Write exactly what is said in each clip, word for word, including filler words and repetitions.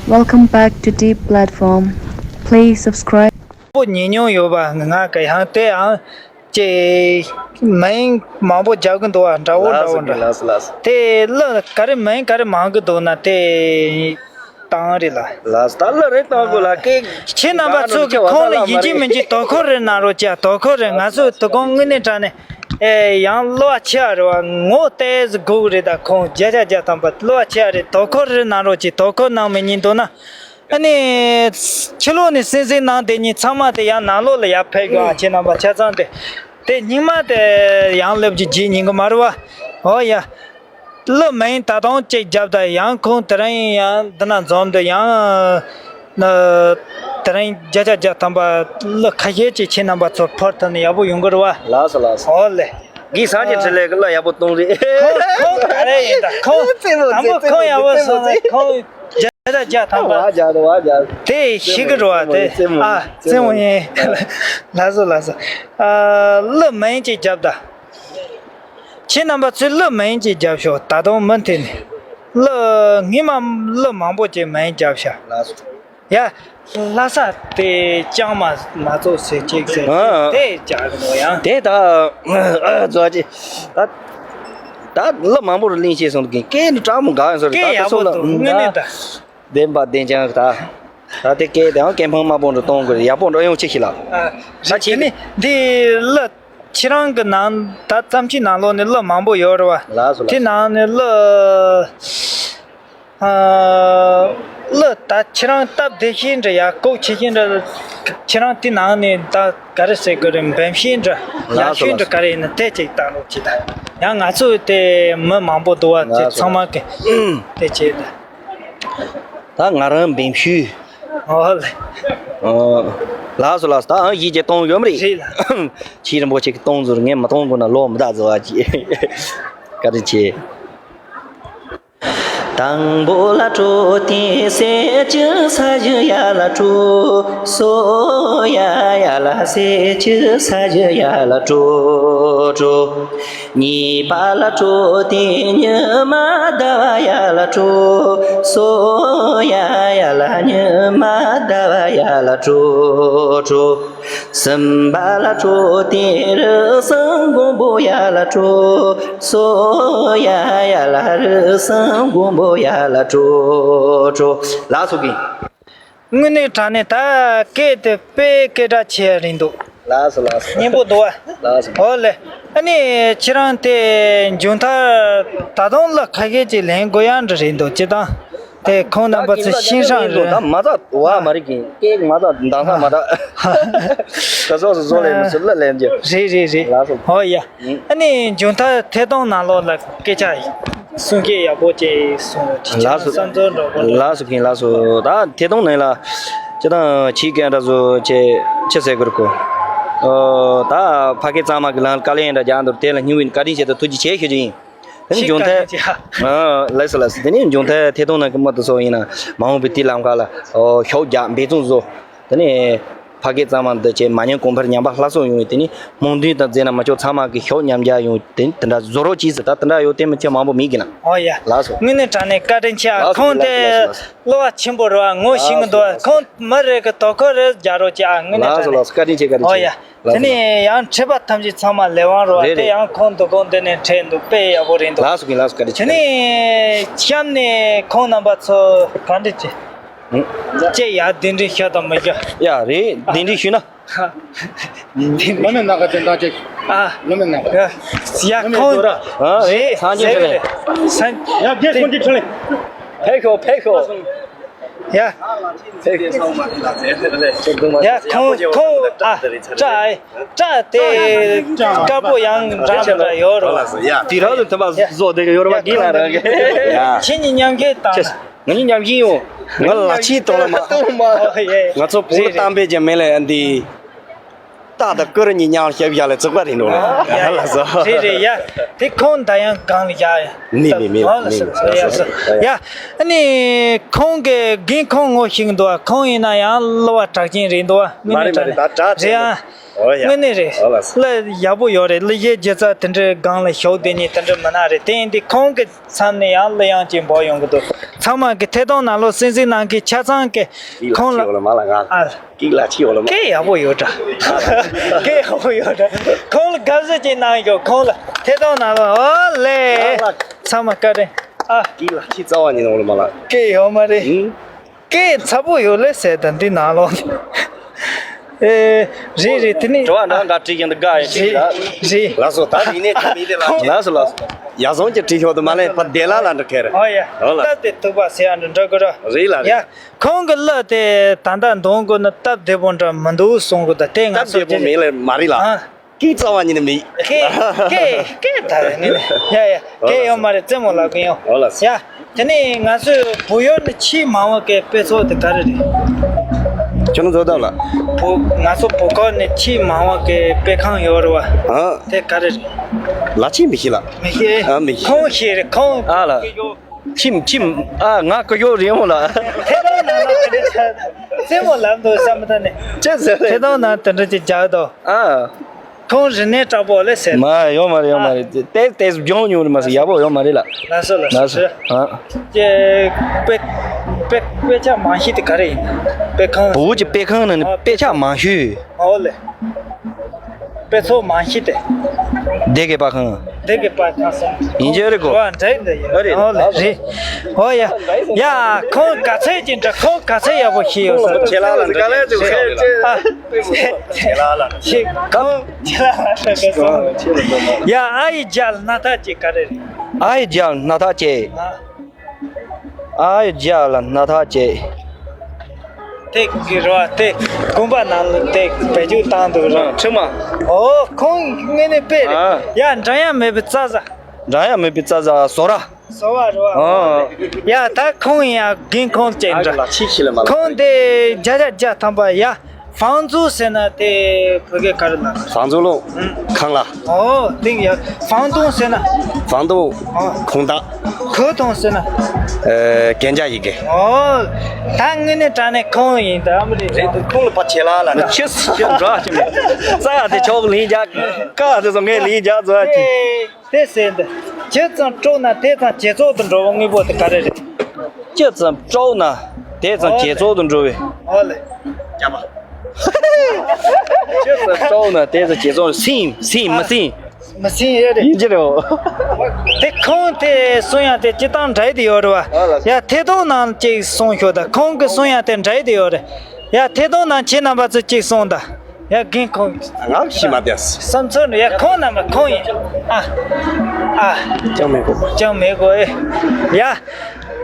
Welcome back to Deep Platform. Please subscribe. པོ་ཉེ་མྱོང་ཡོད་པ། ང་ག་ཡང་དེ་ཡང་ཅེ་མིང་མང་པོ་རྒྱབ་གི་འདུག་བ། འདྲ་བོ་འདྲ་བོ་འདྲ། ལགས་སོ་ལགས་སོ། དེ་གླུ་ག་རེ་མིང་ག་རེ་མང་གི་འདུག་ན་དེ་བཏང་རེད་ལ། ལགས་སོ། ད་གླུ་རེ་བཏང་དགོས་ལ་སྐད། ཁྱེད་རྣམ་པ་ཚོ་གི་ཁོང་ལ་ཡིན་གཅིག་མིན་གཅིག་དོ་ཁུར་རེ་གནང་རོགས་གྱིས། དོ་ཁུར་རེ། ང་ཚོ་དོ་དགོང་དངོས་གནས་དྲང་གནས། ཨེ་ཡང་གླུ་བ་ཆེ་བ་རེད་བ། ངོ་ཏོག་ཙམ་སྒུག་རེད། ད་ཁོང་བརྒྱ་ཆ་བརྒྱ་ཐམ་པ་གླུ་བ་ཆེ་བ་རེད། དོ་ཁུར་རེ་གནང་རོགས་གྱིས། དོ་ཁུར་གནང་མི་ཉན་འདུག་ན། ཨ་ནི། ཕྱི་ལོགས་ནས་གསན་གཟིགས་གནང་བསྡད་མཁན་ཚང་མ་དེ་ཡང་ནང་ལོགས་ལ་ཡར་ཕེབས་དགོས་ཨ། ཁྱེད་རྣམ་པ་ཆ་ཚང་དེ། དེ་སྙིང་མ་དེ་ཡང་ལབ་ཀྱི་བརྗེད་ཉན་གི་མ་རེད་བ། ཨོ་ཡ། གླུ་མིང་ད་དུང་གཅིག་རྒྱབ་ད་ཡང་ཁོང་དེ་རིང་ཡང་འདི་ན་འཛོམས་འདུག་ཡང་། ཨ། དེ་རིང་བརྒྱ་ཆ་བརྒྱ་ཐམ་པ་གླུ་ཁ་ཤས་ཅིག་ཁྱེད་རྣམ་པ་ཚོར་ཕུལ་ཐུབ་ན་ཡག་པོ་ཡོང་གི་རེད་བ། ལགས་སོ་ལགས་སོ། ཨོ་ལེ། གི་སངས་རྒྱས་འཕྲིན་ལས་ཀྱི་གླུ་ཡག་པོ་གཏོང་རེད། ཁོང་ཁོང་ག་རེ་ཡིན་ད་ཁོང་། རྩེད་མོ་དང་པོ་རྩེད་ཁོང་ཡག་པོ་རྩེད་མོ་སོང་ན་རྩེད། ཁོང་། བརྒྱ་ཆ་བརྒྱ་ཐམ་པ། བ་རྒྱག་དང་བ་རྒྱག་དེ་ཤི་གི་རོ་བ་དེ། རྩེད་མོ་ཨ། རྩེད་མོ་ཡིན། ལགས་སོ་ལགས་སོ། ཨ། གླུ་མིང་ཅིག་རྒྱབ་ད། ཁྱེད་རྣམ་པ་ཚོས་གླུ་མིང་ཅིག་རྒྱབ་ཤོག་ད་དུང་མུ་མཐུད་ནས། གླུ་སྔོན་མ་གླུ་མང་པོ་ཅིག་མིང་རྒྱབ་ཤག་ལགས་སོ། ཡ། ལྷ་ས་དེ་ལྕང་མ་མ་ཚོགས་ཟེར་ཅིག་ཟེར་ཨ། དེ་རྒྱག་གི་འདུག་ཡང་། དེ་ད་ཨ་ཛོ་ཅི། ད་ད་གླུ་མང་པོ་རུ་གླེང་ཤེས་སོང་གི་སྐད་ནི་དྲག་མོ་འགག་ཡང་སོ་རེད། སྐད་ད་ཡག་པོ་འདུག་དངོས་གནས་ད། བདེན་པ་བདེན་ཅང་ད། ད་དེ་སྐད་དེའང་སྐད་འཕང་དམའ་པོ་འདྲ་གཏོང་དགོས་རེད། ཡག་པོ་འགྲོ་ཡོང་ཆེ་ཞིག་ལ། ཨ། ད་ཁྱེད་ནི་འདི་གླུ་ཁྱེད་རང་གི་ནང་ད་བརྩམས་ཆོས་ནང་ལོགས་ནས་གླུ་མང་པོ་ཡོད་རེད་བ། ལགས་སོ་ལགས་སོ། དེ་ནང་ནས་གླུ། ཨ། གླུ་ད་ཁྱེད་རང་སྟབས་བདེ་ཤོས་འདྲ་ཡ་ལྐོག་ཆེ་ཤོས་འདྲ། ཁྱེད་རང་དེ་ནང་ནས་ད་ག་རེ་ཟེར་དགོས་རེད། འབེམ་ཤོས་འདྲ། ཡག་ལགས་སོ་ཤོས་འདྲ་ལགས་སོ། ག་རེ་ཡིན་ན་དེ་ཅིག་བཏང་རོགས་གྱིས་ད། ཡང་ང་ཚོ་དེ་མི་མང་པོ་འདུག་བ། དེ་ལགས་སོ་ཚང་མ་ལགས་སོ། གི་དེ་བྱས་ད། ད་ང་རང་འབེམ་ཤོས། ཨོ་ལེ། ཨོ། ལགས་སོ་ལགས་སོ། ད་ཨང་གཞིས་ཀྱི་གཏོང་ཡོད་མ་རེད། རེད་ལ། ཆེས་རིན་པོ་ཆེ་གི་གཏོང་ཟུར་ངས་མ་གཏོང་དགོས་ན་ལོ་མི་ད་ཟེར་བ་ཅི། བཀའ་དྲིན་ཆེ། དང་པོ་ལ་སྤྲོ་སྟེ་སེ་ཅི་ས་ཞི་ཡ་ལ་སྤྲོ། སོ་ཡ་ཡ་ལ་སེ་ཅི་ས་ཞི་ཡ་ལ་སྤྲོ་སྤྲོ། གཉིས་པ་ལ་སྤྲོ་སྟེ་ཉི་མ་ཟླ་བ་ཡ་ལ་སྤྲོ། སོ་ཡ་ཡ་ལ་ཉི་མ་ཟླ་བ་ཡ་ལ་སྤྲོ་སྤྲོ། གསུམ་པ་ལ་སྤྲོ་སྟེ་རི་སང་མགོན་པོ་ཡ་ལ་སྤྲོ། སོ་ཡ་ཡ་ལ་རི་སང་མགོན་པོ་ཡ་ལ་སྤྲོ་སྤྲོ། ལགས་སོ་གི། དངོས་གནས་དྲང་གནས་ད་སྐད་དེ་དཔེ་སྐད་གྲགས་ཆེ་རེད་འདུག་ལགས་སོ་ལགས་སོ། སྙན་པོ་འདུག་བ། ལགས་སོ། ཨོ་ལེ། ཨ་ནི་ཁྱེད་རང་དེ་མཇུག་མཐར་ད་དུང་གླུ་ཁ་ཤས་ཅིག་ལེན་དགོས་ཡག་འདྲ་རེད་འདུག་སྤྱིར་བཏང་དེ་ཁོང་རྣམ་པ་ཚོ་ཤིང་སྲང་རེད། ད་མ་ཚ་བ་མ་རིག་གིན་སྐད་མ་ཚ་འདང་ས་མ་ད། ད་སོ་སོ་སོ་ལེན་མི་སྲིད་གླུ་ལེན་རྒྱུ། རེད་རེད་རེད། ལགས་སོ། ཨོ་ཡ། ཨ་ནི་མཇུག་མཐར་ཐད་གཏོང་ནང་ལོགས་ལ་སྐད་ཆ་གསུང་སྐད་ཡག་པོ་ཅིག་གསུང་རོགས་གྱིས། ལགས་སོ། བསམ་ཚོར་འདྲ་པོ། ལགས་སོ་གིན་ལགས་སོ། ད་ཐད་གཏོང་ནང་ལ་ཅི་དང་ཕྱི་སྐད་འདྲ་བཟོ་ཅེས་ཅི་ཟེར་དགོས་རེད་གོ། ཨོ། ད་ཕ་སྐད་གཙང་མ་གི་ལམ་དཀའ་ལས་འདྲ་རྒྱག་འདུག་དེ་ལ་སྙིང་དབུས་བཀའ་དྲིན་ཆེ་དང་ཐུགས་རྗེ་ཆེ་ཞུ་རྒྱུ་ཡིན། དེ་ནི་མཇུག་མཐའ། ཕྱི་སྐད་ཅིག་ཧ། ཨ། ལགས་སོ་ལགས་སོ། དེ་ནི་མཇུག་མཐའ་ཐད་གཏོང་ནང་གི་མི་དེ་ཚོ་ཡིན་ན་མ་འོངས་པའི་དུས་ལམ་ཁ་ལ་ཨོ་ཤོག་རྒྱག་འབད་བརྩོན་བཟོ། དེ་ནས་ཕ་སྐད་གཙང་མ་འདི་བྱས་མ་ཉམས་གོང་འཕེལ་ཉམས་པ་སླར་གསོ་ཡོང་བའི་དེ་ནི་སྨོན་འདུན་དང་མཛད་ན་མ་ཆོག་ཚང་མ་གི་ཤོག་མཉམ་རྒྱག་ཡོང་དེ་དེ་འདྲ་བཟོ་རོགས་གྱིས་ཟེར། ད་དེ་འདྲ་ཡོད་དེ་མི་ཆེ་མང་པོ་མི་གི་ན། ཨོ་ཡ། ལགས་སོ། དངོས་གནས་དྲང་གནས་བཀའ་དྲིན་ཆེ་ཨ། ལགས་སོ། ཁོང་དེ་ལགས་སོ། བློ་བ་ཆེན་པོ་རེད་བ། ངོ་ཤེས་གི་འདུག་ཨ། ལགས་སོ། ཁོང་མི་རེ་གི་དོ་ཁུར་རེ་རྒྱག་རོགས་གྱིས་ཨ། དངོས་གནས་ལགས་སོ་དྲང་ལགས་སོ། བཀའ་དྲིན་ཆེ་བཀའ་དྲིན་ཨོ་ཆེ། ཡ། ལགས་སོ། དེ་ནས་ཡང་འཁྲིད་པ་ཐམས་ཅད་ཚང་མ་ལས་དབང་རེད་བ། རེད་དེ་རེད། ཡང་ཁོང་དོ་དགོང་དེ་ནས་འཁྲིད་འདུག་དཔེ་ཡག་པོ་རེད་འདུག་ལགས་སོ་གིན་ལགས་སོ། བཀའ་དྲིན་ཆེ། དེ་ནས་གཤམ་ནས་ཁོང་རྣམ་པ་ཚོ་ག་འདྲ་བྱེད། ཅེས་ཡ་གདན་འདྲེན་ཞུ་དང་མི་ཞུ། ཡ་རེད། གདན་འདྲེན་ཞུས་ན། ལོ་མེད་ནག་ག་ཅན་ད་ཅེ། ཨ། ལོ་མེད་ནག་ག་ཡ་ཁོང་། ཨ་རེད། ཚང་ཉན་རེད། ས། ཡ་རྒན་ཁོང་གི་ཁྲི་ལེ། ཕེ་ཤོ་ཕེ་ཤོ། ཡ། ཕེ་ཤོ། ཡ་ཁོང་ཁོང་ཨ་ཏྲ་ཨེ་ཏྲ་དེ་དཀར་པོ་ཡང་འདྲ་འདྲ་ཡོད་རེད་བ། དེ་རང་ལ་ཐུབ་པ་བཟོ་བསྡད་ཀྱི་ཡོད་རེད་བ། རྒན་ལ་རང་གི་ཡ། ཁྱེད་གཉིས་མཉམ་གི་བཏང་ན། ང་གཉིས་མཉམ་གི་ཡོང་། ང་ལག་ཕྱིས་གཏོང་ལ་མ། ཨོ་ཡེ། ང་ཚོ་བོང་ལུ་གཏམ་དཔེ་ཅན་མེད་ལ་ཡ་འདི། སྟག་དང་ཀུ་རུ་གཉིས་མཉམ་བཞག་ཡ་ལ་བཙུགས་པ་རེད་འགྲོ་ལ། ཡ་ལ་ཟོ། རེད་རེད་ཡ། དེ་ཁོང་ད་ཡང་གང་ལ་བཞག་ཡ། མི་མི་མི་ལ་མི་ལ་ཟོ། ཡ་ཟོ། ཡ། ཨ་ནི་ཁོང་གི་རྒན་ཁོང་ངོ་ཤེས་འདུག་ཁོང་ཡིན་ན་ཡང་གླུ་བ་གྲགས་ཅན་རེད་འདུག་མི་མ་རེད་མ་རེད། ད་གྲགས་ཆེ་རེད་ཡ། ཨོ་ཡ། དངོས་གནས་རེད། ཨོ་ལགས་སོ། གླུ་ཡག་པོ་ཡོད་རེད། གླུ་གཞས་སྒྱུ་རྩལ་དེ་འདྲའི་སྒང་ལ་ཞུགས་བསྡད་མཁན་དེ་འདྲ་མི་སྣ་རེད། དེ་ཡིན་དུས་ཁོང་གི་མཚམས་ནས་ཡང་གླུ་དབྱངས་ཅིག་འབབ་ཡོང་གི་འདུག་ཚང་མ་གི་ཐད་གཏོང་ནང་ལོགས་གསན་གཟིགས་གནང་མཁན་ཆ་ཚང་གི་ཁོང་ལ། ཨ། ཀིག་ལ་ཆི་ཡོད་ལ་མ་ལ་ང་། ཨ། ཀིག་ལ་ཆི་ཡོད་ལ་མ། སྐད་ཡག་པོ་ཡོད་འདྲ། སྐད་ཡག་པོ་ཡོད་འདྲ། ཁོང་ལ་དགའ་བསུ་ཅིག་གནང་ཡོད། ཁོང་ལ་ཐད་གཏོང་ནང་ལ། ཨོ་ལེ། ཚང་མ་བཀའ་དྲིན། ཨ། ཀིག་ལ་ཆི་རྩ་བ་ཉིད་ནས་ཡོད་ལ་མ་ལ། སྐད་ཡོད་མ་རེད། ཨུ། སྐད་ཚ་པོ་ཡོད་ལེ་ཟེར་ད་འདི་ནང་ལོགས་ནས། ཨེ། རེད་རེད། དེ་ནས་དྲི་བ་འདྲ་འདྲ་དྲིས་ཀྱང་འདི་དགའ་ཡོད་ཅིག་རེད། རེད། ལགས་སོ། ད་རིག་གནས་ཀྱི་མི་དེ་ལ་ལགས་སོ་ལགས་སོ། ཡ་བཟང་གྱི་དྲི་ཤོག་དུ་མ་ལེན་ཕ་དེ་ལ་ལ་འགྲོ་ཁེར། ཨོ་ཡ། ཨོ་ལ། སྟབས་བདེ་ཐུག་པ་ཟེར་ཡ་འདྲ་འདྲ་གོ་ར། རེད་ལ་རེད། ཡ། ཁོང་གི་གླུ་དེ་ད་ལྟ་འདོན་དགོས་ན་སྟབས་བདེ་པོ་འདྲ་མི་འདུག་གསུང་གི་འདུག་དེ་ང་ཚོ་སྟབས་བདེ་པོ་མེད་ལ་མ་རེད་ལ། ཨ། སྐད་རྩ་བ་ཉིད་ནས་མེད། སྐད་སྐད་སྐད་ད་ནི་ནི། ཡ་ཡ། སྐད་ཡོད་མ་རེད། རྩེད་མོ་ལབ་གི་ཡོང་། ཨོ་ལགས་སོ། ཡ། དེ་ནས་ང་ཚོའི་བོད་ཡུལ་ནས་ཆེས་མང་བ་གི་དཔེ་ཚོགས་དེ་ག་རེ་རེད། ཁྱོད་རང་ཚོ་ལྟ་ལ། བོད། ང་ཚོ་བོད་ཁུལ་ནས་ཆེས་མང་བ་གི་དཔེ་ཁང་ཡོད་རེད་བ། ཨ། དེ་ག་རེ་རེད། ལ་ཆེས་མི་ཤེས་ལ། མི་ཤེས། ཨ། མི་ཤེས། ཁོང་ཤེས་རེད། ཁོང་། ཨ་ལ། ཁྱིམ་ཁྱིམ། ཨ། ང་ཀུ་ཡོག་རེད་མོ་ལ། ཐད་གཏོང་ནང་ལ་དེ་འདྲ་ཆགས། རྩེད་མོ་ལབ་འདུག་བསམ་མི་ཐུབ་ནས། ཅི་ཟེར་རེད། ཐད་གཏོང་ནང་དེ་འདྲ་ཅིག་རྒྱག་འདུག་ཨ། ཁོང་རིག་གནས་དྲག་པོ་ལེ་ཟེར། མ་ཡོད་མ་རེད། ཡོད་མ་རེད། ཏེ་ཏེ་སྦྱོང་མྱོང་རེད་མ་ཟེར། ཡག་པོ་ཡོད་མ་རེད་ལ། ལགས་སོ་ལགས་སོ། ལགས་སོ། ཨ། ཀྱེ། དཔེ་དཔེ་དཔེ་ཆ་མང་ཤོས་དེ་ག་རེ་ཡིན། དཔེ་ཁང་། བོད་ཀྱི་དཔེ་ཁང་ནང་ནས་ཨ། དཔེ་ཆ་མང་ཤོས། ཨོ་ལེ། དཔེ་ཚོགས་མང་ཤོས་དེ། སྡེ་དགེ་པར་ཁང་། སྡེ་དགེ་པར་ཁང་སོང་། ཡིན་གྱི་རེད་གོ། ཨ། འདྲ་ཡིན་འདྲ་ཡིན། ཨ་རེད། ཨོ་ལེ་རེད། ཨོ་ཡ། ཡ། ཁོང་ག་ཚོད་ཅིག་འདྲ། ཁོང་ག་ཚོད་ཡག་པོ་ཤེས་ཡོད་ས། ཁྱེད་ལ་ལ་འདྲ་ཡིན། ཨ། ཁྱེད་ལ་ལ་འདྲ་ཡིན། ཁོང་ཁྱེད་ལ་ལ་འདྲ་ཡིན། ཡ། ཨ་ཡི་རྒྱལ་སྣ་ཐག་ཅིག་ག་རེ་རེད། ཨ་ཡི་རྒྱལ་སྣ་ཐག་ཅིག་ཨ། ཨ་ཡི་རྒྱལ་ལ་སྣ་ཐག་ཅིག་དེ་གི་རོ་དེ་དགོན་པ་ནང་ལ་དེ་བེད་སྤྱོད་བཏང་འདུག་རོ། ཁྲི་མ། ཨོ། ཁོང་དངོས་གནས་དཔེ་རེད། ཨ། ཡ། འགྲམ་ཡ་མེད་པའི་རྩྭ་ཟ། འགྲམ་ཡ་མེད་པའི་རྩྭ་ཟ། ཟོ་ར། ཟོ་བ་རོ། ཨ། ཡ། ད་ཁོང་ཡ་རྒན་ཁོང་ཅན་འདྲ། ཨ་ལ་ཆི་ཤི་ལ་མ་ལ། ཁོང་དེ་བརྒྱ་ཆ་བརྒྱ་ཐམ་པ་ཡ། 房租 ཟེར་ན་དེ་བོད་སྐད་ག་རེ་ལབ། 房租 ལོ། ཁང་གླ། ཨོ། དེ་ཡ། 房东 ཟེར་ན། 房东། ཨོ། 空档། 合同 ཟེར་ན། ཨ། 跟价一个། ཨོ། ད་དངོས་གནས་དྲང་གནས་ཁོང་ཡིན། ད་ཨ་མ་རེད། རེད། ཁོང་ལ་ཕ་ཆེ་ལ་ལ་ན། ཁྱེད་ཁྱེད་འདྲ་ཅིག་མེད། ས་ཡ་དེ་ཆོག་ལིང་རྒྱག་ཀ་དེ་སོང་ངས་ལིང་རྒྱག་ཚོ་ཅིག་དེ་ཟེར་འདི། ཇི་ཙམ་དཀྲུགས་ན་དེ་ཙམ་ཇེ་ཚོགས་དུ་འགྲོ་བ་དངོས་པོ་དེ་ག་རེ་རེད། ཇི་ཙམ་དཀྲུགས་ན་དེ་ཙམ་ཇེ་ཚོགས་དུ་འགྲོ་བའི། ཨོ་ལེ། རྒྱ་མ། ཇི་ཙམ་དཀྲུགས་ན་དེ་ཙམ་ཇེ་ཚོགས། སིམ་སིམ་མ་སིམ། མ་སིམ་ཡོད་རེད། ཡིན་གྱི་རེད། དེ་ཁོང་དེ་གསུང་ཡ་དེ་སྤྱི་བཏང་འདྲ་ཡི་དེ་ཡོད་རེད་བ། ཨོ་ལེ། ཡ། ཐད་གཏོང་ནང་ཅིག་གསུང་ཤོག་ད། ཁོང་གི་གསུང་ཡ་དེ་འདྲ་ཡི་དེ་ཡོད་རེད། ཡ། ཐད་གཏོང་ནང་ཁྱེད་རྣམ་པ་ཚོ་ཅིག་གསུང་ད། ཡ། རྒན་ཁོང་། ང་ཤི་མ་དེས། བསམ་ཚུལ་ནི། ཡ། ཁོང་རྣམ་པ་ཁོང་ཡིན། ཨ། ཨ། ཅང་མེད་གོ། ཅང་མེད་གོ་ཨེ། ཡ།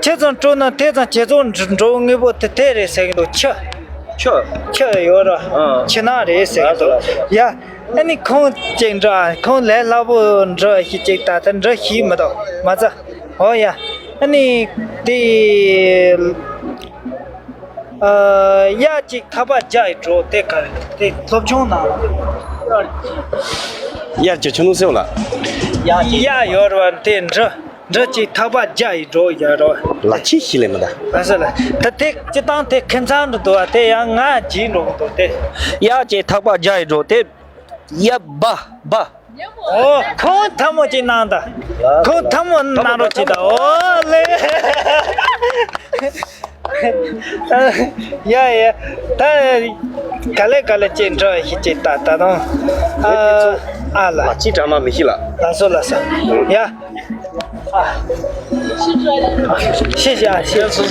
ཁྱེད་ཚོ་སྤྲོ་ན་དེ་ཙམ་ཁྱེད་ཚོ་འགྲོ་དངོས་པོ་དེ་དེ་རེད་ཟེར་གི་འདུག་ཆུ། ཆུ། ཆུ་ཡོད་ར། ཨ། ཆུ་ནག་རེད་ཟེར་གི་འདུག་ཡ། ཨ་ནི་ཁོང་ཅིག་འདྲ། ཁོང་ལས་སླ་པོ་འདྲ་ཞིག་ཅིག་ད་ལྟ་འདྲ་ཞིག་མི་འདུག་མ་ཚ། ཨོ་ཡ། ཨ་ནི་དེ། ཨ། ཡ་གཅིག་ཐག་པ་རྒྱག་ཡི་འགྲོ་དེ་ག་རེ་དེ་སློབ་ཆུང་ནང་། ཡར་གྱི་ཆུ་ནུ་སེའུ་ལ། ཡ་ཡ་ཡོད་ར་བ་དེ་འདྲ་འདྲ་གཅིག་ཐག་པ་རྒྱག་ཡི་འགྲོ་ཡ་ར་བ། ལ་ཆི་ཤི་ལེ་མི་ད། ཨ་ས་ལ་ད་དེ་སྤྱི་བཏང་དེ་ཁྱིམ་ཚང་དུ་འདུག་བ། དེ་ཡང་ང་བརྗེད་འགྲོ་གི་འདུག་དེ། ཡ་གཅིག་ཐག་པ་རྒྱག་ཡི་འགྲོ་དེ། ཡ་བ་བ། ཨོ། ཁོང་ཐལ་མོ་ཅིག་གནང་ད། ཁོང་ཐལ་མོ་གནང་རོགས་གྱིས་ད། ཨོ་ལེ། ཡ་ཡ། ད་ག་ལེ་ག་ལེ་ཅིག་འགྲོ་ཞིག་ཅིག་ད་ད་དུང་། ཨ། ཨ་ལ། ལ་ཅི་འདྲ་མ་མི་ཤི་ལ། ལ་སོ་ལ་སོ། ཡ། 谢谢啊，谢谢。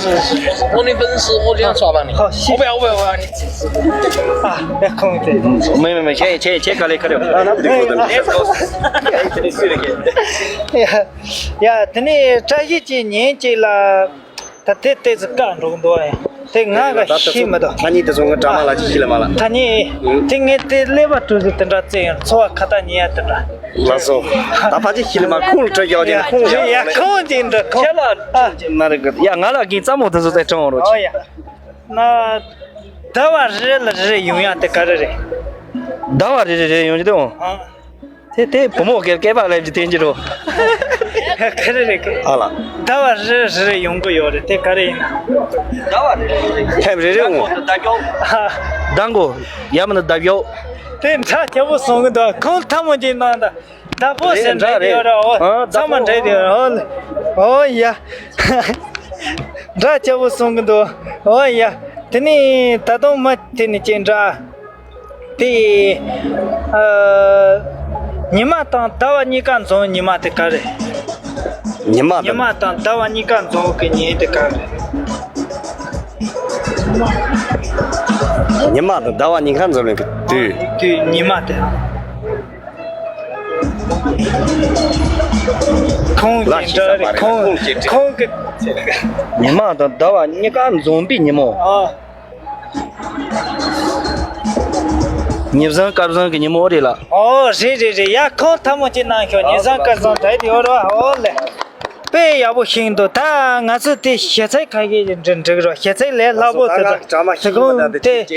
我那本事我这样耍吧你。好，谢谢。我不要，我不要，我要你几次。啊，别控制。没没没，先先先搞来搞来。啊，那不对，不对。Let's go。ཡ། ཡ། དེ་ནས་བཀྲ་ཤིས་ཀྱི་ཉིན་གཅིག་ལ་ད་དེ་ཏོག་ཙམ་བཀག་འགྲོ་གི་འདུག་ཨེ། དེ་ང་ག་ཤེས་མི་འདུག་ཐ་སྙད་དེ་ཚོ་ང་གྲྭ་མ་ལ་ཅི་ཤེས་ལ་མ་ལ། ཐ་སྙད། ཨུ། དེ་ངས་དེ་ཀླད་པ་གྲུ་གཟུགས་དེ་འདྲ་བཙལ་ཡོང་། འཚོ་བ་ཁ་ཏ་ཉེ་ཡ་དེ་འདྲ། ལགས་སོ། ད་ཕ་ཅི་ཤི་ལ་མ་ཁུངས་ཁྲོ་རྒྱག་ཅིང་ཁུངས་ཡ་ཡ་ཁུངས་ཅིག་འདྲ་ཁུངས། ཁྱེད་ལ་ཨ། མ་རེད་གི། ཡ་ང་ལ་གིན་ཙམ་མོ་དེ་ཚོ་ཚེ་ཁྲང་རོགས་ཨོ་ཡ། ན། ཟླ་བ་རེ་རེ་ལ་རེ་རེ་ཡོང་ཡ་དེ་ག་རེ་རེད། ཟླ་བ་རེ་རེ་རེ་ཡོང་གི་འདུག་ཨ། དེ་དེ་བུ་མོ་སྐད་སྐད་པ་ལབ་ཀྱི་དེ་འགྱུར་རོ། ག་རེ་རེད་གི། ཨ་ལ། ཟླ་བ་རེ་རེ་རེ་ཡོང་གི་ཡོད་རེད། དེ་ག་རེ་ཡིན་ན། ཟླ་བ་རེ་རེ་རེ། ཐེབས་རེ་རེ་འོང་། ཟླ་གོ། ཟླ་གོ། ཡ་མ་ན་ཟླ་གོ། དེ་འདྲ་སྐྱ་བོ་སོང་གི་འདུག་ཁོང་ཐ་མོ་གཅིག་གནང་ད། ཟླ་ཕོགས་ཟེར་འདྲ་རེད་ཡོད་ར། འོ། ཨ། ཚང་མ་འདྲ་རེད་ཡོད་ར། འོ་ལེ། འོ་ཡ། འདྲ་སྐྱ་བོ་སོང་གི་འདུག་འོ་ཡ། དེ་ནི་ད་དུང་མ་དེ་ནི་ཅན་འདྲ། དེ། ཨ། ཉི་མ་དང་ཟླ་བ་གཉིས་ཀ་འཛོམས་ཉི་མ་དེ་ག་རེད། ཉི་མ་དང་། ཉི་མ་དང་ཟླ་བ་གཉིས་ཀ་འཛོམས་གི་ཉིན་དེ་ག་རེད། ཉི་མ་དང་ཟླ་བ་གཉིས་ཀ་འཛོམས་ནས་དུས། དུས་ཉི་མ་དེ། ཁོང་གི་འདྲ་རེད། ཁོང་ཁོང་གི། ཉི་མ་དང་ཟླ་བ་གཉིས་ཀ་འཛོམས་པའི་ཉིན་མོ། ཨ། ཉི་བཟང་སྐར་བཟང་གི་ཉིན་མོ་རེད་ལ། ཨོ་རེད་རེད་རེད། ཡ་ཁོང་ཐ་མོ་གཅིག་གནང་ཤོག་ཉི་བཟང་སྐར་བཟང་འདྲ་དེ་ཡོད་ར། ཨོ་ལེ། དཔེ་ཡག་པོ་ཞིག་འདུག་ད་ང་ཚོ་དེ་ཞེ་ཚིག་ཁ་ཤས་འགྲིག་འགྲིག་རོགས། ཞེ་ཚིག་ལས་སླ་པོ་ཟེར་ད་དེ་གོང་དེ་ཐད་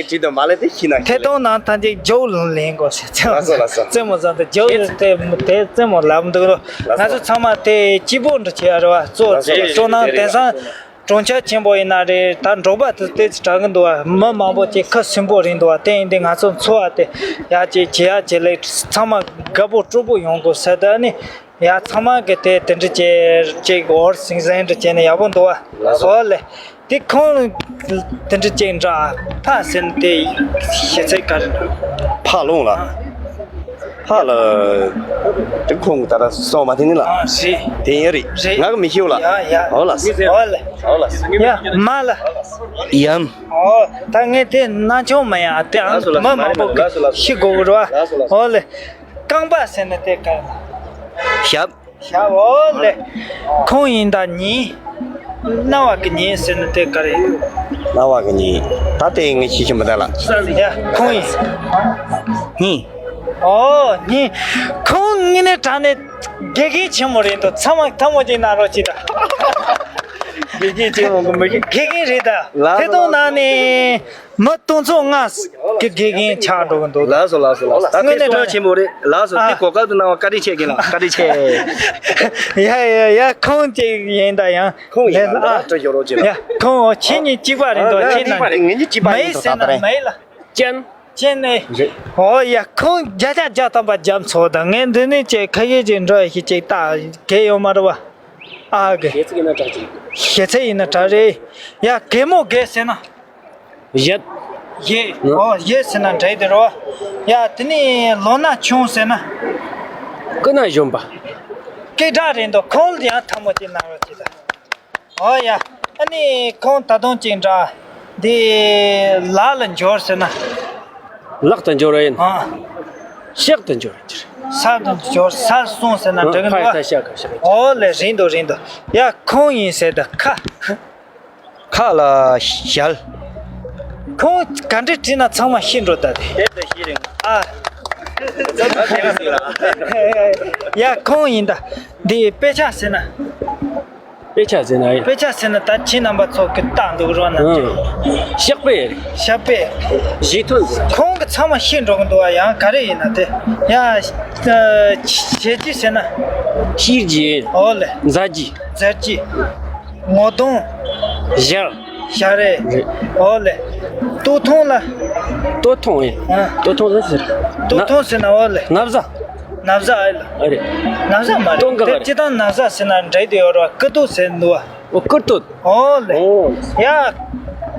གཏོང་ནང་ཐམས་ཅད་ཇོ་ལུང་ལེན་དགོས་ཟེར། རྩེད་མོ་བཟང་དེ་ཇོ་དེ་དེ་རྩེད་མོ་ལབ་འདུག་རོགས། ང་ཚོ་ཚང་མ་དེ་སྐྱིད་པོ་འདྲ་བྱེད་ཡ་རེད་བ། གཙོ་སྤྲོ་སྣང་དེང་སང་གྲོང་ཁྱེར་ཆེན་པོ་ཡིན་ན་རེད། ད་འབྲོག་པ་དེ་ཏོག་ཙམ་དྲག་གི་འདུག་བ། མི་མང་པོ་ཅིག་ཁ་སིམ་པོ་རེད་འདུག་བ། དེ་ཡིན་དུས་ང་ཚོ་འཚོ་བ་དེ་ཡག་ཅིག་བྱེད་ཡག་བྱེད་ལས་ཚང་མ་དགའ་པོ་སྤྲོ་པོ་ཡོང་དགོས་ཟེར། ད་ནི་ཡ་ཚང་མ་གི་དེ་དེ་འདྲ་བྱས་ཅིག་འོར་ཟིང་ཟིང་འདྲ་བྱས་ནས་ཡག་པོ་འདུག་བ། ལགས་སོ། ཨོ་ལེ། དེ་ཁོང་དེ་འདྲ་ཅིག་འདྲ་ཕ་ཟེར་ནས་དེ་ཞེ་ཚིག་ག་རེ་འདྲ། ཕ་ལུང་ལ། ཕ་ལ། དེ་ཁོང་གི་ད་ལྟ་སོང་མ་དེ་ནི་ལ། ཨ་རེད། དེ་ཡིན་རེད། རེད། ང་གི་མི་ཤེས་ལ། ཡ་ཡ། ཨོ་ལ། ཨོ་ལ། ཨོ་ལ། ཡ་མ་ལ། ཡམ། ཨོ་ད་ངས་དེ་སྣ་ཆུང་མ་ཡ་དེ་ཨང་ལགས་སོ་ལགས་སོ། མ་མང་པོ་ལགས་སོ་ལགས་སོ། ཤི་དགོས་རོ། ལགས་སོ་ལགས་སོ། ཨོ་ལེ། རྐང་པ་ཟེར་ནི་དེ་ག་རེ། ཞབས། ཞབས། ཨོ་ལེ། ཁོང་ཡིན་ད་ཉིན། གནའ་བ་གི་ཉིན་ཟེར་ནི་དེ་ག་རེ། གནའ་བ་གི་ཉིན། ད་དེ་ངས་ཤེས་ཀྱི་མི་འདུག་ལ། ཡ་ཁོང་ཡིན། ཉིན། ཨོ་ཉིན། ཁོང་དངོས་གནས་དྲང་གནས་དགེ་རྒན་ཆེན་མོ་རེད་འདུག་ཚང་མ་ཐ་མོ་གཅིག་གནང་རོགས་གྱིས་ད། དགེ་རྒན་ཆེན་མོ་གི་མི་དགེ་རྒན་རེད་ད། ལ་ཐད་གཏོང་ནང་ནས། མི་སྟོང་ཚོ་ལྔ་གི་དགེ་རྒན་ཆགས་འགྲོ་གི་འདུག་ལགས་སོ་ལགས་སོ་ལགས་སོ། ད་དངོས་གནས་དྲང་ཆེན་པོ་རེད། ལགས་སོ། ཨ། དེ་གོ་སྐབས་དུ་གནང་བ་བཀའ་དྲིན་ཆེ་རྒན་ལགས། བཀའ་དྲིན་ཆེ། ཡ་ཡ་ཡ། ཁོང་གཅིག་ཡིན་ད་ཡང་ཁོང་ཡིན་ལ་ཨ་ད་ཡོ་རོ་ཅི་ལ། ཡ་ཁོང་ཁྱེད་གཉིས་གཅིག་པ་རེད་འདུག་ཁྱེད་ན་ངེད་གཉིས་གཅིག་པ་ཡིན་འདུག་ད་ད་རེད། མེད་ལ། ཅན། ཅན་ནས། རེད། ཨོ་ཡ། ཁོང་བརྒྱ་ཆ་བརྒྱ་ཐམ་པ་རྒྱབ་ཚོགས་དང་ངས་འདི་ནས་ཅེ་ཁ་ཡེ་ཅེ་འགྲོ་ཡ་ཞིག་ཅིག་ད་གལ་ཡོད་མ་རེད་བ། ཨ་གི། ཞེ་ཚིག་ཡིན་ན་དྲག་ཅིག་ཞེ་ཚིག་ཡིན་ན་དྲག་རེད། ཡ་གད་མོ་གད་ཟེར་ན། ཡད། ཡེ། ཨོ་ཡེ་ཟེར་ན་འདྲ་དེ་རོ། ཡ་དེ་ནི་ལོ་ན་ཆུང་ཟེར་ན། སྐུ་ན་གཞོན་པ། སྐད་གྲགས་རེད་འདུག་ཁོང་ལ་ཡང་ཐལ་མོ་ཅིག་གནང་རོགས་གྱིས་ད། ཨོ་ཡ། ཨ་ནི་ཁོང་ད་དུང་ཅིག་འདྲ། འདི་ལག་ལ་འབྱོར་ཟེར་ན། ལག་ཏུ་འབྱོར་ཡིན། ཨ། ཤག་ཏུ་འབྱོར་ཡིན། ས་དུ་འབྱོར་ས་སོང་ཟེར་ན་འགྲིག་གི་འདུག་ཕར་ད་ཤག་ག་ཤག་ཨོ་ལེ་རིང་དུ་རིང་དུ། ཡ་ཁོང་ཡིན་ཟེར་ད་ཁ། ཁ་ལ་ཞལ། ཁོང་ག་འདྲ་བྲིས་ན་ཚང་མ་ཤེས་འགྲོ་ད་དེ། དེ་ད་ཤེས་རིང་། ཨ། ཡ་ཁོང་ཡིན་ད། འདི་དཔེ་ཆ་ཟེར་ན། དཔེ་ཆ་ཟེར་ན་ཡིན། དཔེ་ཆ་ཟེར་ན་ད་ཁྱེད་རྣམ་པ་ཚོ་གི་ལྟ་འདུག་རོགས་གནང་། ཨང་། ཤག་པས། ཤག་པས། བཞི་ཐོན་ཟེར། ཁོང་གི་ཚང་མ་ཤེས་འགྲོ་གི་འདུག་བ། ཡང་ག་རེ་ཡིན་ན་དེ། ཡ། ཞལ་གྱི་ཟེར་ན། ཤེས་ཀྱི་ཡིན། ཨོ་ལེ། མཛའ་གྱི། མཛའ་གྱི། ངོ་གདོང་། ཞལ། ཞལ་རས། རེད། ཨོ་ལེ། སྟོད་ཐུང་ལ། སྟོད་ཐུང་ཡིན། ཨ། སྟོད་ཐུང་ཟེར་ཟེར། སྟོད་ཐུང་ཟེར་ན་ཨོ་ལེ། ན་བཟའ། ན་བཟའ་ཨེ་ལ། ཨ་རེད། ན་བཟའ་མ་རེད། སྟོད་འགག་དེ་རེད། སྤྱི་བཏང་ན་བཟའ་ཟེར་ན་འདྲ་དེ་ཡོད་ར། སྐུ་སྟོད་ཟེར་འདུག་བ། ཨོ་སྐུ་སྟོད། ཨོ་ལེ། ཨོ། ཡ།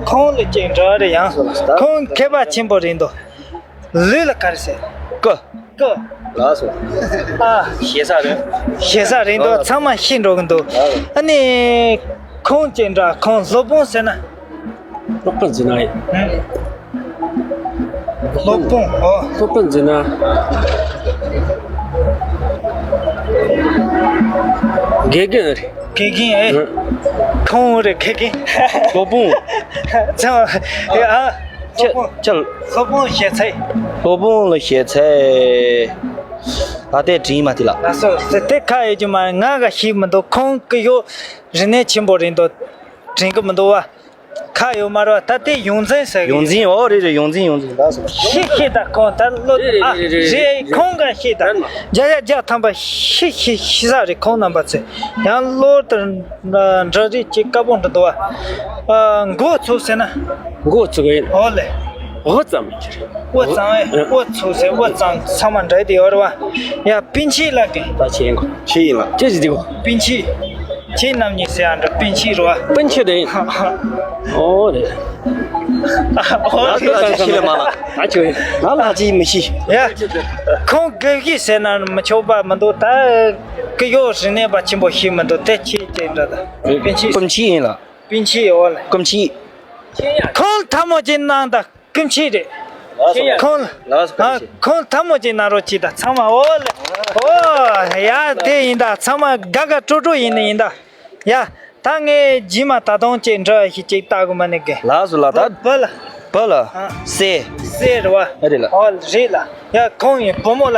ཁོང་ལ་ཅིག་འདྲ་རེད་ཡང་། ཁོང་མཁས་པ་ཆེན་པོ་རེད་འདུག་ལུས་ལ་ག་རེ་ཟེར། སྐུ། སྐུ། ལགས་སོ། ཨ། ཞེ་ས་རེད། ཞེ་ས་རེད་འདུག་ཨ། ཚང་མ་ཤེས་འགྲོ་གི་འདུག་ཨ། ཨ་ནི། ཁོང་ཅིག་འདྲ་ཁོང་སློབ་དཔོན་ཟེར་ན། སློབ་དཔོན་ཟེར་ན་ཡིན། ཨ། སློབ་དཔོན། ཨོ། སློབ་དཔོན་ཟེར་ན། དགེ་རྒན་རེད། དགེ་རྒན་ཨེ། ཨ། ཁོང་རེད་དགེ་རྒན། སློབ་དཔོན། ཚང་། ཨ། ཁྱེད་ཁྱེད། སློབ་དཔོན་ཞེ་ཚིག་སློབ་དཔོན་ལ་ཞེ་ཚིག་ད་ལྟའི་དྲིན་མ་དེ་ལ། ལགས་སོ། དེ་ཁ་ཡོད་རྒྱུ་མ་ང་ག་ཤེས་མི་འདུག་ཁོང་གི་ཡོ་རིག་གནས་ཆེན་པོ་རེད་འདུག་དྲན་གི་མི་འདུག་བ། ཁ་ཡོད་མ་རེད་བ། ད་དེ་ཡོངས་འཛིན་ཟེར་གི་ཡོངས་འཛིན། འོ་རེད་རེད། ཡོངས་འཛིན། ཡོངས་འཛིན། ལགས་སོ། ཤི་ཤི་ད་ཁོང་ད་ལོ། རེད་རེད་ཨ་རེད་རེད་རེད། རེད། ཁོང་ག་ཤི་ད། རེད་མ། བརྒྱ་ཡ་བརྒྱ་ཐམ་པ་ཤི་ཤི་ཤི་ས་རེད། ཁོང་རྣམ་པ་ཚོས་ཡང་ལོ་དེར་འདྲ་རེད་ཅིག་དཀར་པོ་འདྲ་འདུག་བ། ཨ། འགོ་ཚུགས་ཟེར་ན། འགོ་ཚུགས་ཡིན། འོ་ལེ། འོ་ཙམ་མི་ཁྱེར། འོ་ཙམ་ཨེ། འོ་ཚུགས་ཟེར། འོ་ཙམ་ཚང་མ་འདྲ་དེ་ཡོད་རེད་བ། ཡ་པིན་ཆི་ལ་གི། ད་ཆེ་ཡིན་གོ། ཆེ་ཡིན་ལ། ཅི་ཞིག་འདི་གོ། པིན་ཆི། ཁྱེད་རྣམ་གཉིས་ཟེར་ཡང་འདྲ། པིན་ཆི་རེད་བ། པིན་ཆི་རེད། ཨོ་རེད། ཨོ་ང་ལ་ཅི་ཤེས་ལ་མ་ལ། ད་ཆོས། ང་ལ་ཅི་མི་ཤེས། ཡ། ཁོང་དགེ་བཤེས་ཟེར་ན་མི་ཆོག་པ་མི་འདུག་ད་ཀི་ཡོ་རི་ནས་པ་ཆེན་པོ་ཤེས་མི་འདུག་དེ་ཁྱེད་ཅེས་འདྲ་ད། པིན་ཆི། པིན་ཆི་ཡིན་ལ། པིན་ཆི་ཨོ་ལ། པིན་ཆི། ཁོང་ཐལ་མོ་ཅིག་གནང་ད། ཀུམ་ཆི་རེད། ལགས་སོ། ཁོང་། ལགས་སོ། ཨ། ཁོང་ཐལ་མོ་ཅིག་གནང་རོགས་གྱིས་ད་ཚང་མ། འོ་ལེ། འོ་ཡ། དེ་ཡིན་ད། ཚང་མ་དགའ་དགའ་སྤྲོ་སྤྲོ་ཡིན་ནི་ཡིན་ད། ཡ། ད་ངས་རྗེས་མ་ད་དུང་ཅིག་འདྲི་བ་ཞིག་ཅིག་ལྟ་དགོས་མ་ནི་གི། ལགས་སོ་ལགས། ད་བུ་ལ། བུ་ལ། ཨ། སྲས། སྲས་རེད་བ། ཨ་རེད་ལགས། འོ་རེད་ལགས། ཡ་ཁོང་ཡིན་བུ་མོ་ལ།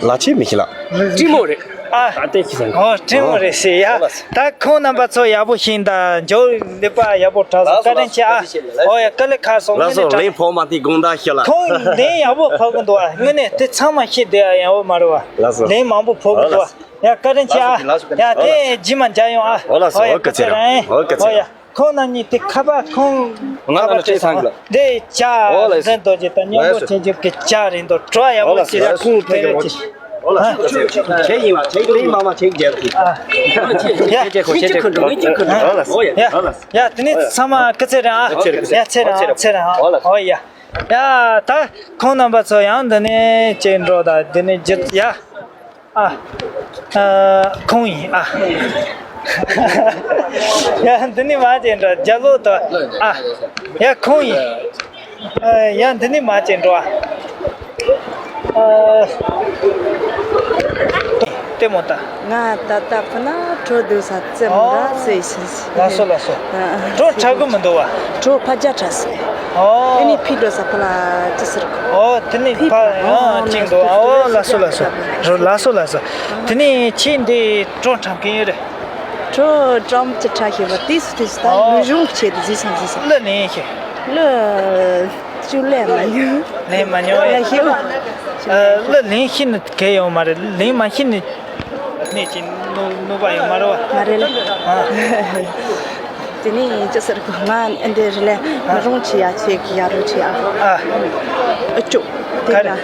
ལགས་ཆེ་མི་ཤེས་ལགས། སྲིང་མོ་རེད། ཨ། ད་ལྟའི་ཁྱི་སང་། ཨོ་སྲིང་མོ་རེད་ཟེར་ཡ། ཨོ་ལགས། ད་ཁོང་རྣམ་པ་ཚོ་ཡག་པོ་ཞིག་ད་འཇོག་ལེགས་པ་ཡག་པོ་དྲག་སོང་། བཀའ་དྲིན་ཆེ་ཨ། ཨོ་ཡ་དཀའ་ལས་ཁག་སོང་། ལགས་སོ། དངོས་གནས་དྲང་། ལན་ཕོག་མ་ཐེ་དགོངས་དག་ཞུ་ལགས། ཁོང་ལན་ཡག་པོ་ཕོག་གི་འདུག་ཨ། དངོས་གནས་དེ་ཚང་མ་ཤེས་བསྡད་ཨ། ཡག་པོ་མ་རེད་བ། ལགས་སོ། ལན་མང་པོ་ཕོག་གི་འདུག་ཨ། ཡ་བཀའ་དྲིན་ཆེ་ཨ། ལགས་སོ། ཡ་དེ་རྗེས་མ་མཇལ་ཡོང་ཨ། ཨོ་ལགས་སོ། ཨོ་ཡ་ཨོ་སྐུ་ཚེ་རིང་། ཨོ་སྐུ་ཚེ་རིང་། ཨོ་ཡ། ཁོང་རྣམ་གཉིས་དེ་ཁ་པར་ཁོང་ང་ཁ་པར་ལ་སྤྲད་ཚང་གི་ལ། འདི་ལྕགས། ཨོ་ལགས་སོ། འཛིན་རྡོ་རྗེ་དང་སྙིང་པོ་ལགས་སོ། ཆེན་ཆུབ་ཀྱི་ལྕགས་རིང་དུ་བྲོ་ཡག་པོ་ཨོ་ལགས་སོ། ཞིག་ལགས་སོ། ཁོང་ཐུགས་ཀྱི་ཨོ། ཨོ་ལགས་སོ། ཁྱེད་ཡིན་ལ་ཁྱེད་ཀྱི་མ་མ་ཁྱེད་རྒྱལ་གྱི། ཨ། ཡ། ཁྱེད་ཀྱི་ཁོ་ཁྱེད་ཀྱི་ཁོ་འགྲོ་ངེད་ཀྱི་ཁོ་འགྲོ། ཨོ་ལགས་སོ། ཡ། ཨོ་ལགས་སོ། ཡ་དེ་ནས་ཚང་མ་སྐུ་ཚེ་རིང་ཨ། ཨོ་ཚེ་རིང་ཚེ་རིང་ཨ། ཚེ་རིང་ཨ། ཨོ་ལགས་སོ། ཨོ་ཡ། ཡ་ད་ཁོང་རྣམ་པ་ཚོ་ཡང་འདི་ནས་ཅིག་འགྲོ་ད། འདི་ནས་རྒྱུ་ཡ། ཨ། ཨ། ཁོང་ཡིན་ཨ། ཡ་འདི་ནི་མ་ཅན་འགྲོ་རྒྱ་ལོ་དོ་ཨ། ཡ་ཁོང་ཡིན། ཨ། ཡ་འདི་ནི་མ་ཅན་འགྲོ་ཨ། ཨ། ལྟད་མོ་ལྟ། ང་ད་ལྟ་ཕུ་ན་བྲོ་འདུག་ས་ཙེ་མོ་འདྲ་ཨོ། ཟེར་ཞིང་། ལགས་སོ་ལགས་སོ། ཨ། བྲོ་འཁྲབ་གི་མི་འདུག་བ། བྲོ་ཕ་རྒྱ་འཁྲབ་སོང་། ཨོ། ཨེ་ནི་ཕི་འགྲོ་ས་ཕུ་ལ་ཅི་ཟེར་གོ། ཨོ་དེ་ནི་ཕི་ཕ་ཕ་ཨ་ཅིག་འདུག་ཨོ་ལགས་སོ་ལགས་སོ། རོ་ལགས་སོ་ལགས་སོ། དེ་ནི་ཁྱེད་འདི་བྲོ་འཁྲབ་མཁན་ཡོད་རེད། བྲོ་འཁྲབ་ཅི་འཁྲབ་ཤེས་པ་དུས་སུ་དུས་སུ་ད་ཨོ། ལུས་སྦྱོང་བྱེད་དུ་བཟི་སང་བཟི་སང་། གླུ་ལེན་ཤེས། གླུ་ཅུ་ལེན་མ་མྱོང་། ལེན་མ་མྱོང་ཡ། ཡ་ཤེས་པ། ཨ། གླུ་ལེན་ཤེས་ནི་གལ་ཡོད་མ་རེད། ལེན་མ་ཤེས་ནི། གནས་ཀྱི་གནོད་གནོད་པ་ཡོད་མ་རེད་བ། མ་རེད་ལ། ཨ། དེ་ནས་ཅི་ཟེར་གོ། ང་འདི་རེད་ལས། ཨ། མི་རུང་ཆེ་ཡ་ཆེ་གི་ཡ་རུ་ཆེ་ཡ། ཨ། ཨ་ཅོ། དེ་ག་རེད།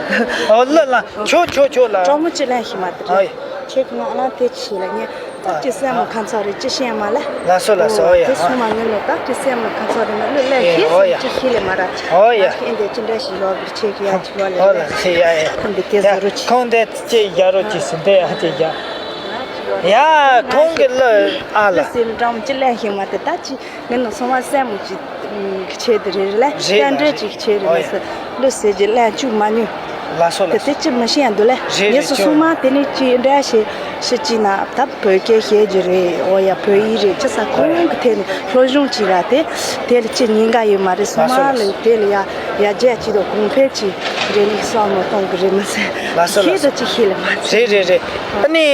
ཨོ་ལ་ལ། ཆོ་ཆོ་ཆོ་ལ། གྲོགས་མོ་ཅི་ལན་ཤི་མ་དེ་རེད། ཨ། ཁྱེད་ཀྱི་ང་ལ་དེ་ཆེ་ལ་ངས་ད་ཅི་སེམས་ལ་ཁ་མཚར་རེད། ཅི་ཤེས་མ་ལ། ལགས་སོ་ལགས་སོ། ཨོ་ཡ། དེ་སོང་མ་ངས་ལོ་ད་ཅི་སེམས་ལ་ཁ་མཚར་རེད་ན་ལོ་ལས་ཨེ་ཤེས་ཨོ་ཡ། ཅི་ཤེས་ལས་མ་ར། ཨོ་ཡ། ཨ་ཁྱེད་འདི་ཅི་འདྲ་ཞིག་ཡོད་གི་ཆེ་གི་ཡ་ཆེ་བ་ལས། ཨོ་ལ་ཆེ་ཡ་ཡ། ཁོང་འདི་སྐད་ཟ་རུ་ཆེ། ཁོང་འདི་ཅི་ཡ་རུ་ཆེ་ཟིན་དེ་ཡ་ཅི་ཡ། ཡ་ཁོང་གི་ལ་ཨ་ལ། སེམས་འགྲམ་ཅི་ལས་ཤེས་མ་དེ་ད་ཅི། ངས་ནི་སོང་བ་སེམས་མོ་ཅིག་ཆེ་དེ་རེད་ལ། རེད་ལ། རྟེན་འབྲེལ་ཅིག་ཆེ་རེད་ཨོ་ཡ། ལ་ཟེར། ལུས་ཟེར་གྱི་ལན་བཅུག་མ་མྱོང་། ལགས་སོ་ལགས་སོ། དེ་དེ་ཅི་མི་ཤེས་ཡ་འདུག་ལ། རེད་ངས་རེད། སུ་ཆོ། སོང་མ་དེ་ནི་ཅི་འདྲ་ཞེ་ཞེ་ཅི་ན་ད་བོད་སྐད་བཤད་རྒྱུ་རེད། ཨོ་ཡ་བོད་ཡིག་རེད། ཅི་ས་ཁོང་གི་ཐད་ནས་སློབ་སྦྱོང་ཅིག་ར་དེ་དེ་ལ་ཅི་ཉེན་ཁ་ཡོད་མ་རེད། སོང་མ་ལགས་སོ་ལགས་ལ་སོ། དེ་ལ་ཡ་ཡ་རྒྱ་ཅི་དང་གོང་འཕེལ་ཅིག་རེད་ནི་བསམ་བློ་གཏོང་གི་རེད་མ་ཟད། ལགས་སོ་ལགས་སོ། ཤེས་དང་ཅི་ཤེས་ལ་མ་ཟད། རེད་རེད་རེད། ཨ་ནི་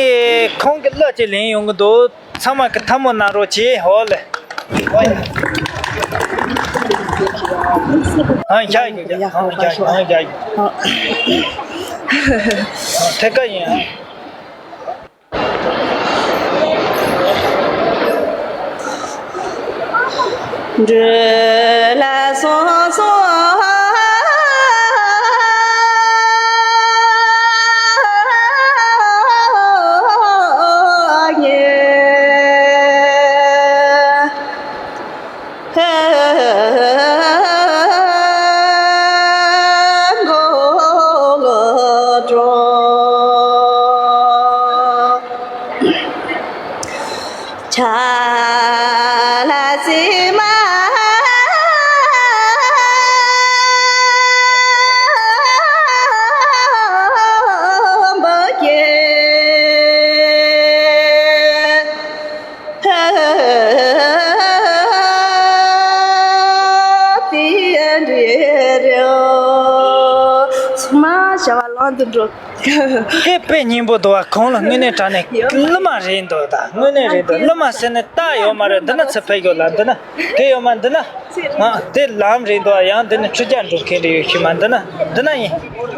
ཁོང་གི་གླུ་ཅིག་ལེན་ཡོང་གི་འདུག་ཚང་མ་གི་ཐལ་མོ་གནང་རོགས་གྱིས། ཧོ་ལེ། ཧོ་ཡ། ཨང་རྒྱག་ཡོད་རྒྱག་ཨང་རྒྱག་ཨང་རྒྱག་ཐད་ཀ་ཡིན། འགྲོ་ལ་སོང་སོང་ཉེ། ཚང་མ་བྱ་བ་ལམ་དུ་འགྲོ། དེ་དཔེ་སྙན་པོ་འདུག་བ། ཁོང་ལ་དངོས་གནས་དྲང་གནས་གླུ་མ་རེད་འདུག་ད་དངོས་གནས་རེད་འདུག་གླུ་མ་ཟེར་ནས་ད། ཡོད་མ་རེད། འདི་ན་ཚུར་ཕེབས་ཡོད་ལ། འདི་ན་དེ་ཡོད་མ། འདི་ན་ཨ་དེ་ལམ་རེད་འདུག་ཡང་འདི་ན་ཁྲི་རྒྱ་འགྲོ་མཁན་རེ་ཡོད་ཤི་མ། འདི་ན་འདི་ན་ཡིན།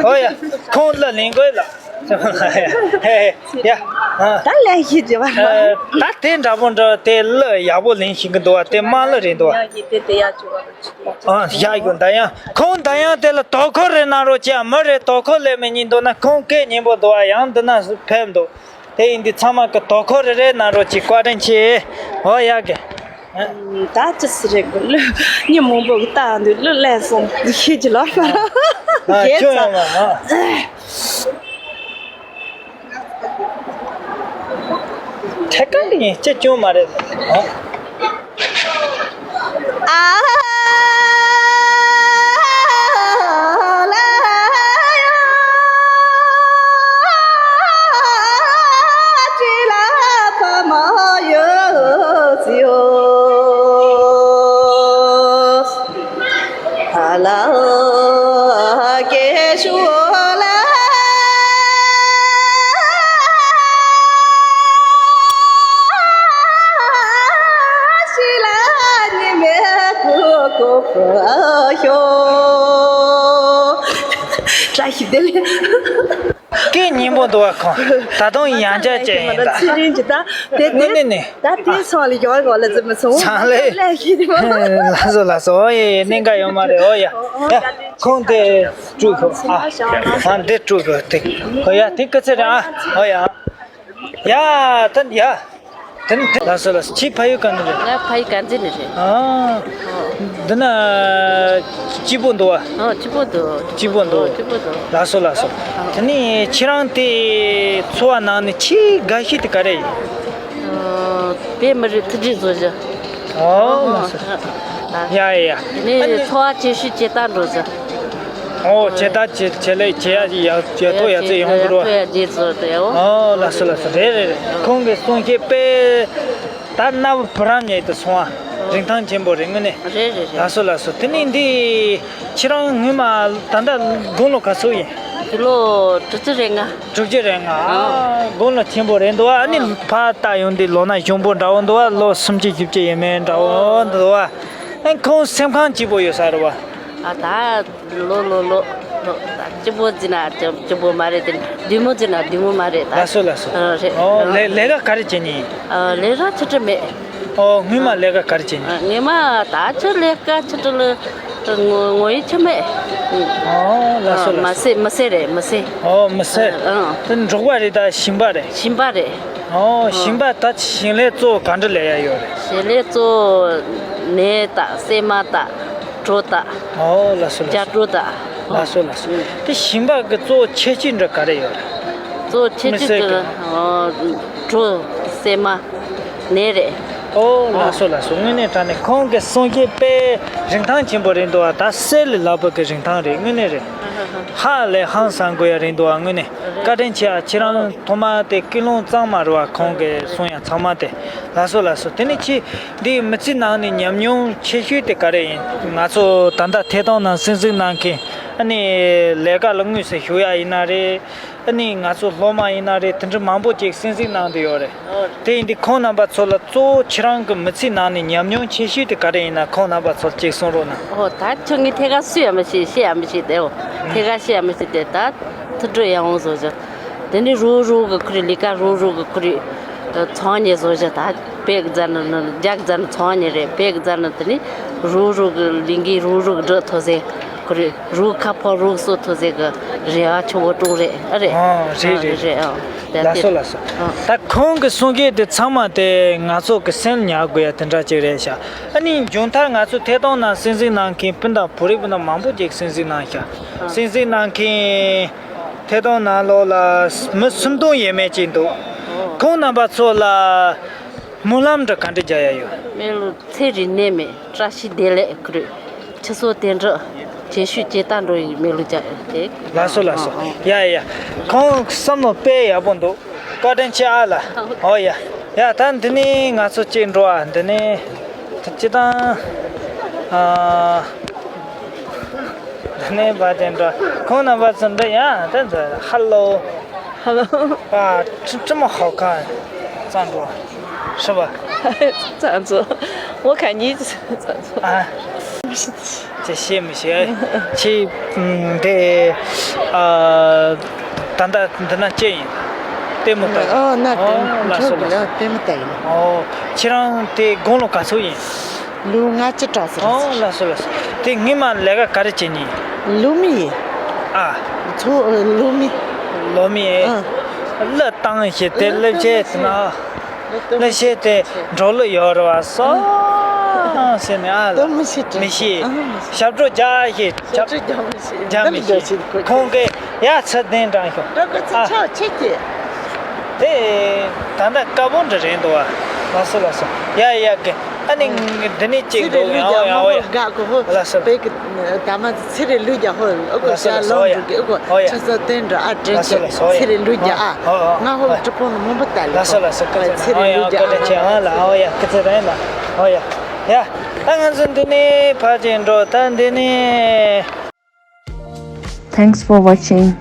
ཨོ་ཡ། ཁོང་ལ་ལེན་དགོས་ལ། ཧེ་ཡ། ཨ་ད་ལན་ཞིག་བྱེད་པ། ད་དེ་འདྲ་པོ་འདྲ། དེ་གླུ་ཡག་པོ་ལེན་ཤེས་ཀྱི་འདུག་བ། དེ་དམངས་གླུ་རེད་འདུག་བ། ཡག་གི་དེ་དེ་ཡག་བྱུང་བ། ཨ་ཡག་གི། ད་ཡང་ཁོང་ད་ཡང་དེ་ལ་དོ་ཁུར་རེ་གནང་རོགས་བྱས། མི་རེ་དོ་ཁུར་ལས་མི་ཉན་འདུག་ན། ཁོང་སྐད་སྙན་པོ་འདུག་བ། ཡང་འདི་ན་ཕེབས་འདུག་དེ་ཡིན་དུས་ཚང་མ་གི་དོ་ཁུར་རེ་རེ་གནང་རོགས་གྱིས། བཀའ་དྲིན་ཆེ། ཨོ་ཡག་གི། ད་ཅི་སི་རེད་གི། གླུ་མི་མང་པོ་གི་ལྟ་འདུག་གླུ་ལེན་སོང་ཤེས་ཀྱི་ལ། ཨ་ཁྱོད་ཡང་མ། ཨ་ཐད་ཀར་ཡིན་ཅི་ཅུང་མ་རེད། ཨ། བཀྲ་ཤིས་བདེ་ལེགས། སྐད་སྙན་པོ་འདུག་བ། ཁོང་ད་དུང་ཡང་བསྐྱར་བྱས་ཡིན་ད། ཚེ་རིང་གི་ད་དེ་དངོས་གནས་ནས། ད་དེ་སོང་ལ་ཡོང་གོ་ལ་ཙི་མི་སོང་། ཚང་ལས། ལས་ཤིག་དེ་མ། ལགས་སོ་ལགས་སོ། ཨོ་ཡེ་ཡེ། གནད་འགག་ཡོད་མ་རེད། ཨོ་ཡ་ཡ། ཁོང་དེ་སྤྲུལ་གོ། ཨ་ཨ་འདི་སྤྲུལ་གོ་དེ། ཨོ་ཡ་དེ་སྐུ་ཚེ་རིང་། ཨ་ཨོ་ཡ་ཡ། ད་ཡ། དེ་ནི་དེ། ལགས་སོ་ལགས་སོ། ཁྱེད་ཕ་ཡུལ་ག་ནས་རེད། ང་ཕ་ཡུལ་དཀར་མཛེས་ནས་རེད། ཨ། འདི་ན་སྐྱིད་པོ་འདུག་བ། ཨོ་སྐྱིད་པོ་འདུག་སྐྱིད་པོ་འདུག་ཨོ་སྐྱིད་པོ་འདུག་ལགས་སོ་ལགས་སོ། ཨ། དེ་ནས་ཁྱེད་རང་དེ་འཚོ་བ་ནང་ནས་ཆེས་དགའ་ཤོས་དེ་ག་རེ་ཡིན། ཨོ་བོད་མི་རིགས་མཐུན་སྒྲིལ་བཟོ་རྒྱུ། ཨོ་ལགས་སོ། ཨ། ཡ་ཡ་ཡ། དེ་ནས་འཚོ་བ་བྱེད་ཤུགས་ཇེ་དར་འགྲོ་རྒྱུ། ཨོ་ཇེ་དར་ཇེ་ཇེ་ལེགས་ཇེ་ཡག་ཇེ་མཐོ་ཡར་ཙེ་ཡོང་གི་རོ། ཨོ་ལགས་སོ་ལགས་སོ། རེད་རེད་རེད། ཁོང་གི་གསུང་བཤད་དཔེ་ད་རྣ་བ་བུ་རམ་ཉིད་དུ་སོང་བ། རིན་ཐང་ཆེན་པོ་རེད་དངོས་གནས། རེད་རེད་རེད། ལགས་སོ་ལགས་སོ། དེ་ནས་འདི་ཁྱེད་རང་སྔོན་མ་ད་ལྟ་དགུང་ལོ་ག་ཚོད་ཡིན། དགུང་ལོ་དྲུག་ཅུ་རེ་ལྔ། དྲུག་ཅུ་རེ་ལྔ། ཨ་དགུང་ལོ་ཆེན་པོ་རེད་འདུག་ཨ་ནི་ཕར་ལྟ་ཡོང་དུས་ལོ་ན་གཞོན་པོ་འདྲ་བོ་འདུག་ཨ་ལོ་སུམ་ཅུ་བཞི་བཅུ་ཡས་མས་འདྲ་བོ་འདུག་ཨ་ཁོང་སེམས་ཁམས་སྐྱིད་པོ་ཡོད་ས་རེད་བ། ཨ་ད། ལོ་ལོ་ལོ། ལོ། ད་སྐྱིད་པོ་བརྩིས་ན་སྐྱིད་པོ་མ་རེད་དེ། བདུད་མོ་བརྩིས་ན་བདུད་མོ་མ་རེད་ད། ལགས་སོ་ལགས་སོ། ཨ་རེད། ཨོ་ལས་ལས་ཀ་ག་རེ་བྱེད་ནི་ཡིན། ཨ་ལས་ཀ་ཆུ་ཁྲི་མེད། ཨོ་སྔོན་མ་ལས་ཀ་ག་རེ་བྱེད་ནི། ཨ་སྔོན་མ་ད་ཆུ་ལས་ཀ་ཆུ་ཁྲི་ལ་ངོ་ངོ་ཡི་ཆུ་མེད། ཨོ་ལགས་སོ་ཨ་ལགས་མ་སོ། སེ་མ་སེ་རེད་མ་སེ། ཨོ་མ་སེ། ཨ་དེ་འབྲོག་པ་རེད་ད་ཞིང་པ་རེད། ཞིང་པ་རེད། ཨོ་ཨ་ཞིང་པ་ད་ཞིང་ལས་གཙོ་བོ་ག་འདྲ་ལས་ཡ་ཡོད་རེད། ཞིང་ལས་གཙོ་བོ་ནས་ད་སྲན་མ་ད། གྲོ་ད། ཨོ་ལགས་སོ་ལགས་སོ། རྒྱ་གྲོ་ད། ལགས་སོ་ལགས་སོ། དེ་ཞིང་པ་གི་གཙོ་བོ་ཁྱད་ཆོས་འདྲ་ག་རེ་ཡོད་རེད། གཙོ་བོ་ཁྱད་ཆོས་མི་གི་སེར་གི། ཨོ་གྲོ་སྲན་མ་ནས་རེད། ཨོ་ཨོ་ལགས་སོ་ལགས་སོ། དངོས་གནས་དྲང་གནས་ཁོང་གི་གསུང་བཤད་དཔེ་རིན་ཐང་ཆེན་པོ་རེད་འདུག་ཨ་ད་གསེར་ལས་ལྷག་པ་གི་རིན་ཐང་རེད་དངོས་གནས་རེད། ཧ་ལས་ཧང་སང་དགོས་ཡ་རེད་འདུག་ཨ་དངོས་གནས་བཀའ་དྲིན་ཆེ་ཨ། ཁྱེད་རང་ཐོག་མ་དེ་ཀུན་སློང་གཙང་མ་རེད་བ། ཁོང་གི་གསུང་ཡ་ཚང་མ་དེ། ལགས་སོ་ལགས་སོ། དེ་ནས་ཁྱེད་འདི་མི་ཚེ་ནང་ནས་ཉམས་མྱོང་ཆེ་ཤོས་དེ་ག་རེ་ཡིན། ང་ཚོ་ད་ལྟ་ཐད་གཏོང་ནང་གསན་གཟིགས་གནང་མཁན་ཨ་ནི་ལས་ཀ་ལ་དངོས་སུ་ཞུགས་ཡ་ཡིན་ན་རེད། ཨ་ནི་ང་ཚོ་སློབ་མ་ཡིན་ན་རེད། དེ་འདྲ་མང་པོ་ཅིག་གསན་གཟིགས་གནང་བསྡད་ཡོད་རེད། དེ་ཡིན་དུས་ཁོང་རྣམ་པ་ཚོ་ལ་གཙོ་བོ་ཁྱེད་རང་གི་མི་ཚེ་ནང་ནས་ཉམས་མྱོང་ཆེ་ཤོས་དེ་ག་རེ་ཡིན་ན་ཁོང་རྣམ་པ་ཚོར་ཅིག་གསུང་རོགས་གནང་། ཨོ་ད་ཁྱོད་ངའི་ཐད་ཀ་སུ་ཡང་མི་ཤེས་ཤེས་ཡང་མི་ཤེས་དེ། ཨོ་ཐད་ཀ་ཤེས་ཡང་མི་ཤེས་དེ་ད་ཐུགས་སྤྲོ་ཡག་པོ་བཟོ་བྱ། དེ་ནི་རུག་རུག་གི་ཁུར་ལི་ཀ་རུག་རུག་གི་ཁུར་ཚོང་ཉེ་བཟོ་བྱ། ད་བེག་རྫ་ནི་རྒྱག་རྫ་ནི་ཚོང་ཉེ་རེད། བེག་རྫ་ནི་དེ་ནི་རུག་རུག་གི་ལིང་གི་རུག་རུག་འབྲི་ཐོ་ཟེ་ཁུར་རུག་ཁ་ཕོ་རུག་སོ་ཐོ་ཟེ་གི་རེ་བ་ཆུ་བོ་ཀྲུང་རེད། ཨ་རེད། ཨ་རེད་རེད། རེད་རེད། ཨ་ད་ལགས་དེ་སོ་ལགས་སོ། ཨ་ད་ཁོང་གི་གསུང་སྐད་དེ་ཚང་མ་དེ་ང་ཚོ་གི་སེམས་ཉར་དགོས་ཡ་དེ་འདྲ་ཅིག་རེད་ཤག་ཨ་ནི་མཇུག་མཐར་ང་ཚོ་ཐད་གཏོང་ནང་གསན་གཟིགས་གནང་མཁན་སྤུན་ཟླ་བོད་རིགས་སྤུན་ཟླ་མང་པོ་ཅིག་གསན་གཟིགས་གནང་ཤག་ཨ་གསན་གཟིགས་གནང་མཁན་ཐད་གཏོང་ནང་ལོགས་ལ་མི་སུམ་སྟོང་ཡས་མས་ཅིག་འདུག་ཨོ་ཁོང་རྣམ་པ་ཚོ་ལ་སྨོན་ལམ་འདྲ་ག་འདྲ་རྒྱག་ཡ་ཡོད། སྨོན་ལམ་ཚེ་རིང་ནད་མེད་བཀྲ་ཤིས་བདེ་ལེགས་ཁུར་ཕྱི་སོ་དེ་འདྲ་བྱེད་ཤུགས་ཇེ་དར་འགྲོ་ཡི་སྨོན་ལམ་རྒྱག་ཡོད་དེ། ལགས་སོ་ལགས་སོ། ཨོ་ཨོ་ཡ་ཡ་ཡ། ཁོང་བསམ་བློ་དཔེ་ཡག་པོ་འདུག་བཀའ་དྲིན་ཆེ་ཨ་ལ། ཨོ་ཡ། ཡ་ད་འདི་ནས་ང་ཚོ་གཅིག་འགྲོ་ཨ། འདི་ནས་ད་སྤྱི་བཏང་ཨ། འདི་ནས་བ་དེ་འགྲོ། ཁོང་རྣམ་པ་ཚོ་འདི་ཡང་ད་འདི་ཧ་ལོ། ཧ་ལོ། ཨ་ཁྲི་ཁྲི་མོ་ཧོ་ཁ་ཙང་འགྲོ། ཧྲི་བ། ཙང་ཙོ། ངོ་ག་ཉིས་ཙང་ཙོ། ཨ། ཅི་ཤེས་མི་ཤེས། ཁྱེད་འདི་ཨ་ད་ལྟ་འདི་ན་ཅི་ཡིན། ལྟད་མོ་ལྟ། ཨོ་ན་ལྟད་མོ། ལགས་སོ། ལྟད་མོ་ལྟ་ཡིན། ཨོ། ཁྱེད་རང་དེ་དགུང་ལོ་ག་ཚོད་ཡིན། ལོ་ལྔ་བཅུ་གྲངས་སུ། ཨོ་ལགས་སོ་ལགས་སོ། དེ་སྔོན་མ་ལས་ཀ་ག་རེ་བྱེད་མྱོང་། ལོ་མི་ཡིན། ཨ། ཚོ་ལོ་མི། ལོ་མི། ཨ། གླུ་བཏང་ཞེས་དེ་གླུ་བྱེད་ན། གླུ་བྱེད་དེ་འགྲོ་ལུགས་ཡོད་རེད་བ་སོ། ཟེར་ནས་ཨ་ལ། མི་ཤེས། ཞབས་བྲོ་རྒྱག་ཞེས། ཞབས་བྲོ་རྒྱག་མི་ཤེས། རྒྱག་མི་ཤེས། ཁོང་གིས་ཡ་ཚུལ་ལྡན་དྲང་ཤོག་ཨ། ཆ་ཆེ་ཀྱེ། དེ་ད་ལྟ་དཀར་པོ་འདྲ་རེད་འདུག་བ། ལགས་སོ་ལགས་སོ། ཡ་ཡ་གི། ཨ་ནི་ཨ། འདི་ནས་ཅིག་འདུག་ཡང་ཡང་ཡང་། ཡ་གོ་ཧོ། ལགས་སོ། བེ་གི་ད་མ་ཚེ་རིང་ལུས་རྒྱ་ཧོ། ཨོ་གོ། ལགས་སོ་ལགས་སོ། ཡ། ཨོ་ཡ། ཆ་ས་བསྟན་འགྲོ་ཨ་དྲན་ཆེ། ལགས་སོ་ལགས་སོ། ཡ། ཚེ་རིང་ལུས་རྒྱ་ཨ། ཨོ་ཨོ། ང་ཧོ་ཨོ། གྲུ་ཁོང་ནི་མོན་པ་ལྟ་ལེ། ལགས་སོ་ལགས་སོ། ཚེ་རིང་ལུས་རྒྱ་ཨ། ཨོ་ཡ། བཀའ་དྲིན་ཆེ། ཨ་ལ། ཨོ་ཡ། སྐུ་ཚེ་རིང་ལ། ཨོ་ཡ། ཡ། ད་ང་ཚོ་འདི་ནས་ཕར་ཅིག་འགྲོ། ད་འདི་ནས། Thanks for watching.